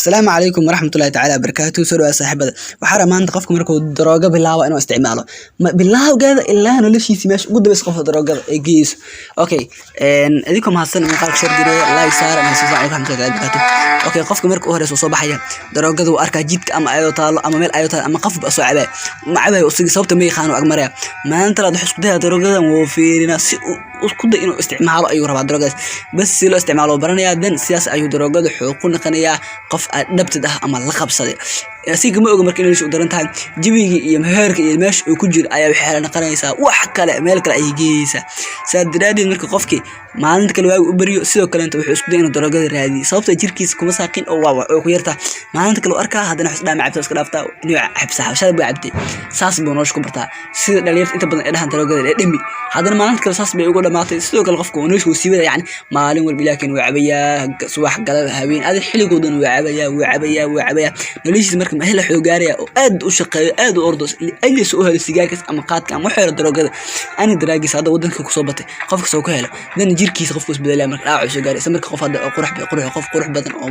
Asalaamu calaykum waraxmatullaahi tacaala wabarakaatuh. Soo dhawaad, saaxiibada. Waxaa rabaa maanta qofka markuu daroogo bilaabo inuu isticmaalo, ma bilaawgeeda ilaa noloshiisa meesha ugu dambeysa qofka daroogada ay geyso. Okay, idinkoo mahadsan, muuqaalka share gareeya, like saara. Mahadsan calaykum waraxmatullaahi tacaala wabarakaatuh. Okay, qofka marka u horeysa soo baxaya daroogada wuu arkaa jidka ama ayadoo taalo ama meel ayadoo taalo ama qof ba soo cabaya, ma cabayo usiga, sababta ma yaqaano, ag maraya. Maalinta labaad wuxuu isku dayaa daroogadan, wuu fiirinaa, si uu isku day inuu isticmaalo ayuu rabaa daroogadaas. Bas, si loo isticmaalo wuu baranayaa. Dan sidaas ayuu daroogada wuxuu ku noqonayaa qof addicted ah ama la qabsaday. Asiga ma oga marka in nolosha u daran tahay. Jawigii iyo heerka iyo meesha uu ku jiro ayaa waxay noqonaysaa wax kale, meel kale ayay geeyeysaa. Saa daraadeed marka qofkii maalinta kale waagu u beriyo, sidoo kaleenta wuxuu isku day inuu daroogada raadiyo, sababta jirkiisa kuma saaqin oo waa ku yartaa. Maalinta kale uu arkaa, haddana wuxuu isdhaha, ma cabta, iska dhaaftaa, inuu cabsa xabshada buu cabtay. Saas buu nolosha ku bartaa, sida dhalinyarta inta badan ay dhahaan daroogada ee dhemi. Haddana maalinta kale saas bay ugu dhamaatay. Sidoo kale qofka uu nolosha uu sii wada, yacni maalin walba ilaakin wuu cabayaa, subax, galab, habeen, adi xilligoodan wuu cabayaa, wuu cabayaa, wuu cabayaa. Noloshiisa marka mahela wuxuu gaaraya oo aad u shaqeeyo, aad u ordo, liajliisa u helo sigaarkaas ama qaadka ama wuxuu helo daroogada ani daraagiisa hadda wadanka kusoo batay. Qofka soo ku helo, dan jirkiisa qofku isbedelaya, marka dhaawac soo gaaray. Isla marka qof hadda oo qurux qurux, qof qurux badan oo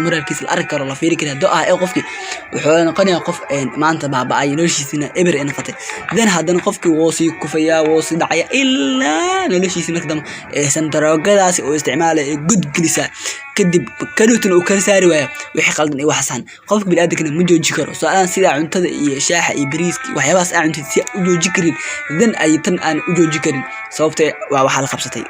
muralkiisa la arki karo, la fiiri karo hadduu ah ee qofkii wuxuu noqonayaa qof maanta baaba'ay, noloshiisina eber ay noqotay. Dan haddana qofkii wuu sii kufayaa, wuu sii dhacaya, ilaa noloshiisa marka dambe aysan daroogadaasi uu isticmaalay ay god gelisaa. Kadib kadhowtana uu kala saari waaya wixii qaldan iyo waxsan. Qofka biniaadamkana ma jooji karo so-aan sida cuntada iyo shaaxa iyo bariiska iyo waxyaabahaas aan cuntid si u jooji karin, dan ay tan aan u jooji karin, sababta waa waxaa la qabsatay,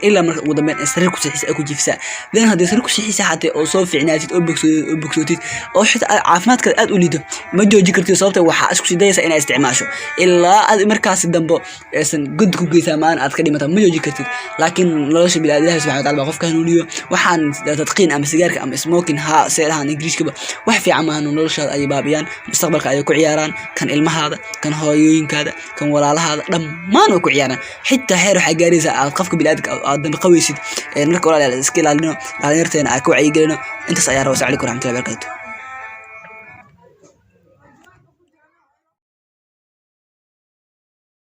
ilaa marka ugu dambeyn ay sariir ku seexisa, ay ku jiifsaa. Dan haddii sariir ku seexisa xatee oo soo fiicnaatid oo bogsootid oo bogsootid oo xitaa caafimaadkaada aad u liito, ma jooji kartid, sababta waxaa isku sii dayaysaa inaad isticmaasho ilaa aad markaasi dambo aysan god ku geysaa, maalin aad ka dhimata. Ma jooji kartid, laakiin nolosha bini'aadam Ilaahi subxana wataala baa qofka hanuuniyo. Waxaan tadqiin ama sigaarka ama smoking ha see dhahaan Ingiriishkaba wax fiican maahan. Noloshaada ayay baabiyaan, mustaqbalka ayay ku ciyaaraan, kan ilmahaada, kan hooyooyinkaada, kan walaalahaada, dhammaan way ku ciyaaraan. Xitaa heer waxaa gaaraysaa aad qofka bini'aadamka aad dambe qaweysid. Marka walaalayaal, iska ilaalino, dhalinyarteena aan ka wacyigelino. Intaas ayaa raba. Asalamu calaykum waraxmatullahi wabarakatuh.